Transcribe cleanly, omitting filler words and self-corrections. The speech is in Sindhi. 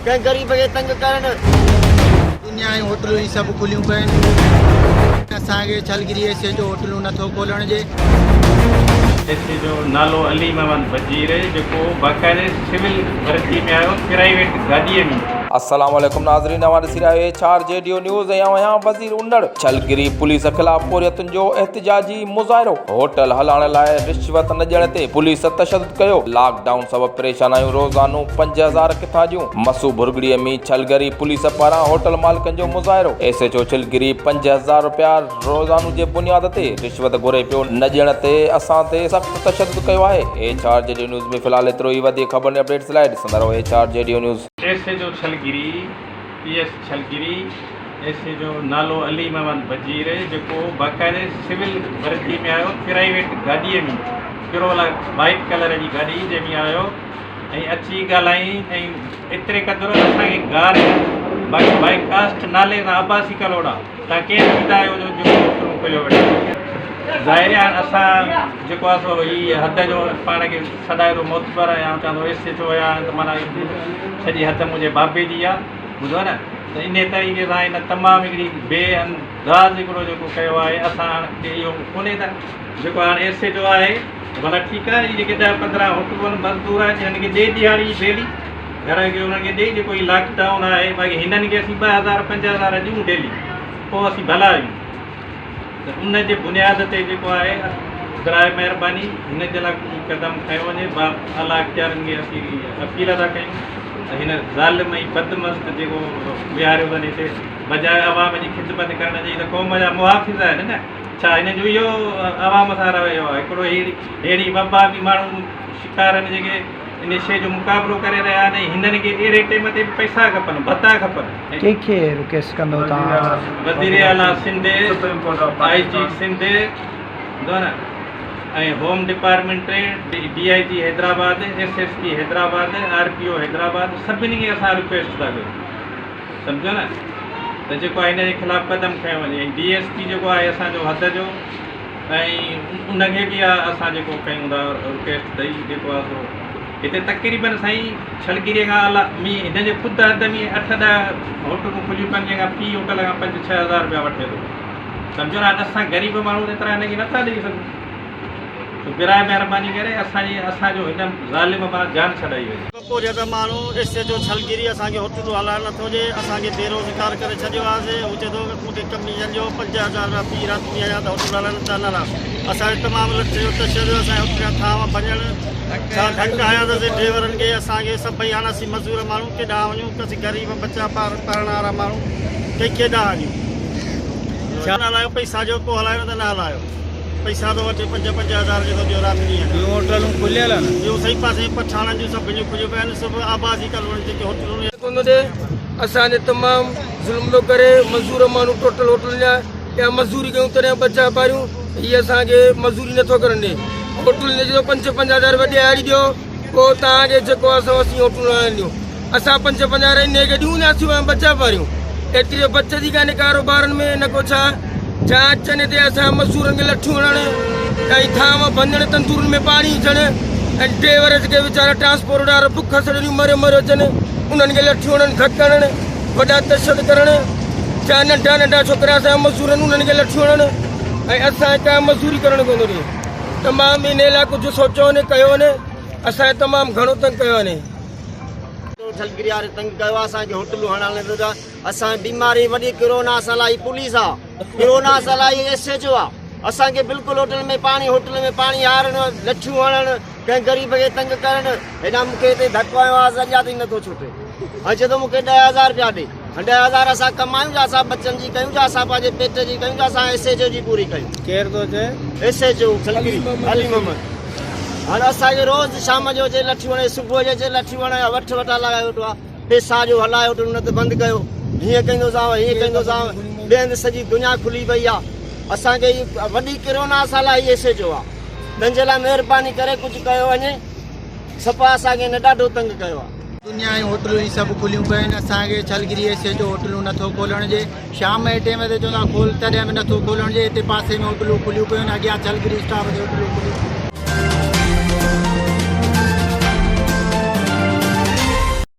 ڪنهن غريب کي تنگ ڪرڻ. دنيا جون هوٽلون هي سڀ کليون پيون آهن اسان کي ڇلگري ايس ايچ او هوٽلون نٿو کولڻ ڏي. ايس ايچ او نالو علي محمد بجير جيڪو باقاعدي سول ڀرتي ۾ آيو پرائيويٽ گاڏيء ۾. السلام عليڪم ناظرين اوهان ڏسي رهيا آهيو ايڇ آر جي ڊيو نيوز ۽ آئون آهيان وزير انڙ ڇلگري پوليس خلاف پورهيتن جو احتجاجي مظاهرو هوٽل هلائڻ لاء رشوت نه ڏيڻ تي پوليس تشدد ڪيو، لاڪ ڊائون سبب پريشان آهيون، روزانو 5000 ڪٿان ڏيون، مسو ڀرڳڙي ۾ ڇلگري پوليس پاران هوٽل مالڪن جو مظاهرو، ايس ايڇ او ڇلگري 5000 رپيا روزانو جي بنياد تي رشوت گهري پيو، نه ڏيڻ تي اسان تي سخت تشدد ڪيو آهي، ايڇ آر جي ڊي نيوز ۾ في الحال ايترو ئي، وڌيڪ خبرن ۽ اپڊيٽس لاء ڏسندا رهو H R G D news. S H O Chhalgari, P S Chhalgari, S H O نالو علي محمد بجير جيڪو باقاعدي سول ڀرتي ۾ آيو پرائيويٽ گاڏيء ۾ ڪرولا وائيٽ ڪلر جي گاڏي جنهن ۾ آيو ۽ اچي ڳالهائين ۽ ايتري قدر اسان کي گار باقي بائي ڪاسٽ نالي سان عباسي ڪلهوڙا تان ڪير ٿيندا آهيو جو جيڪو هوٽلون کوليو ويٺا ظاهر آهي اسان جيڪو آهي سو هي حد جو پاڻ کي سڏائي ٿو معتبر ۽ آئون چوان ٿو ايس ايڇ او آهيان ته معنيٰ سڄي حد منهنجي بابي جي آهي ٻڌو نه ته انهي طريقي سان هن تمام هڪڙي بي انداز هڪڙو جيڪو ڪيو آهي اسان هاڻ کي اهو ڪونهي ته جيڪو هاڻ ايس ايڇ او آهي ته ڀلا ٺيڪ آهي هي جيڪي 10 15 هوٽلون آهن مزدور آهن هنن کي ڏي ڏيهاڙي ڊيلي گهر کي انهن کي ڏي جيڪو هي لاڪ ڊائون آهي باقي هنن کي اسين 2000 5000 ڏيون ڊيلي پوء اسين ڀلا آهيون ته ان جي بنياد تي جيڪو آهي براء مهرباني هن جي لاء ڪجهه قدم کنيو وڃي با اعليٰ اختيارين کي اسين اپيل ٿا ڪيون ته هن ظالم ۽ بدمست جيڪو ويهاريو اٿن هتي بجاء عوام جي خدمت ڪرڻ جي ته قوم جا محافظ آهن نه ڇا هن جو اهو عوام سان رويو آهي هڪڙو ههڙي وبا به ماڻهو شڪار آهن جيڪي ان شيء جو مقابلو ڪري رهيا آهن ۽ هنن کي اهڙي ٽيم تي به پئسا کپن ڀتا کپن. ڪنهن کي رڪويسٽ ڪندو توهان؟ وزير اعليٰ سنڌ، آء جي Sindh ۽ home department, D I G Hyderabad, S S P Hyderabad, R P O Hyderabad سڀني کي اسان رڪويسٽ ٿا ڪيون سمجهو نه ته جيڪو آهي هن جي خلاف قدم کنيو وڃي ۽ ڊي ايس پي جيڪو آهي اسان جو حد جو ۽ ان کي به اسان جيڪو ڪيون ٿا رڪويسٽ ته هي جيڪو آهي سو هتي تقريبن سائين ڇلگري کان الا ۾ هن جي خود حد ۾ اٺ ڏهه هوٽلون کليون پين جنهن کان في هوٽل کان پنج ڇهه هزار روپيا وٺي ٿو سمجهو نه اسان غريب ماڻهو ايترا هن کي نٿا ڏئي سگهون ته براء مهرباني ڪري اسان جي اسان جو هن ظالم مان جان ڇڏائي وڃي. پورهيت ماڻهو ايس ايڇ او ڇلگري اسان کي هوٽلون هلائڻ نٿو ڏي اسان کي بيروزگار ڪري ڇڏيو آهي هو چئي ٿو مون کي ڪميشن ڏيو 5000 رپيا في رات ڏينهن هنيا ته هوٽل هلائڻ ته نه هلان اسان کي تمام لٺ جو تشدد اسان جي هوٽل جا ٿانو ڀڃڻ ڇا ڌڪ هنيا اٿس ڊريورن کي اسان کي سڀئي هاڻ اسين مزور ماڻهو ڪيڏانهن وڃون اسين غريب ٻچا پالڻ وارا ماڻهو ڪيڏانهن وڃون ڇا نه هلايو پئسا جو پوء هلايو نه ته نه هلايو پئسا ٿو وٺي پنج پنج هزار جو ٿو ڏيو رات ڏينهن جا. ٻيون هوٽلون کليل آهن. ٻيون سائين پاسي پٺاڻن جون سڀ جون کليون پيون آهن سڀ آبادي ڪالوني جيڪي هوٽلون. ڪونه ڏي اسان تي تمام ظلم ٿو ڪري مزور ماڻهو ٽوٽل هوٽلن جا يا مزوري ڪيون تڏهن ٻچا پاريون هي اسان کي مزوري نٿو ڪرڻ ڏي هوٽل ۾ چئي ٿو پنج پنج هزار روپيا ڏيهاڙي ڏيو پوء توهان کي جيڪو آهي سو اسين هوٽلون هلائڻ ڏيون اسان پنج پنج هزار انهي کي ڏيون يا اسين ٻچا پاريون ايتري بچت ئي ڪانهي ڪاروبارن ۾ نه ڪو ڇا ڇا اچن هتي اسان مزورن کي لٺيون هڻڻ ۽ ٿانو ڀڃڻ تندورن ۾ پاڻي وجهڻ ۽ ڊريور جيڪي ويچارا ٽرانسپورٽ وارا بک سڙن مريو مريو اچن انهن کي لٺيون هڻڻ ڌڪ هڻڻ وڏا تشدد ڪرڻ ڇا ننڍا ننڍا ڇوڪرا اسان جا مزور آهن انهن کي لٺيون هڻڻ ۽ اسان کي ڪا مزوري ڪرڻ ڪونه ڏي تمام انهي لاء ڪجهه سوچيو وڃي ڪيو وڃي اسان کي تمام گهڻو تنگ ڪيو وڃي. ڇلگري واري تنگ ڪيو آ اسان کي هوٽلون هڻڻ نه ڏيندا اسان بيماري وڏي ڪرونا اسان لاء پوليس آ ڪرونا اسان لاء ايس ايڇ او آ اسان کي بلڪل هوٽل ۾ پاڻي هوٽل ۾ پاڻي هارڻ لٺيون هڻڻ ڪنهن غريب کي تنگ ڪرڻ هيڏانهن مون کي هتي ڌڪ هنيو آ اڃا تائين نٿو ڇٽي ۽ چئي ٿو مون کي 10000 رپيا ڏي هاڻي 10000 اسان ڪمايون يا اسان ٻچن جي ڪيون يا اسان پنهنجي پيٽ جي ڪيون يا اسان ايس ايڇ او جي پوري ڪيون. ڪير ٿو چئي؟ S H O Chhalgari Ali Muhammad. هاڻي اسان کي روز شام جو اچي لٺيون هڻي صبح جو اچي لٺيون هڻي وٺ وٺا لڳائي ويٺو آ پيسا جو هلايو وٺو نه ته بند ڪيو هيئن ڪندوسانو هيئن ڪندوسانو ٻئي هنڌ سڄي دنيا کلي پئي آ اسان کي هي وڏي ڪرونا اسان لاء هي ايس ايڇ او آ تنهن جي لاء مهرباني ڪري ڪجهه ڪيو وڃي صفا اسان کي هن ڏاڍو تنگ ڪيو آ. دنيا جون هوٽلون هي سڀ کليون پيون آهن اسان کي ڇلگري ايس ايڇ او هوٽلون نٿو کولڻ ڏي شام جي ٽيم تي چوندا کول تڏهن به نٿو کولڻ ڏي هتي پاسي ۾ هوٽلون کليون پيون آهن اڳيان ڇلگري اسٽاپ تي هوٽلون کليون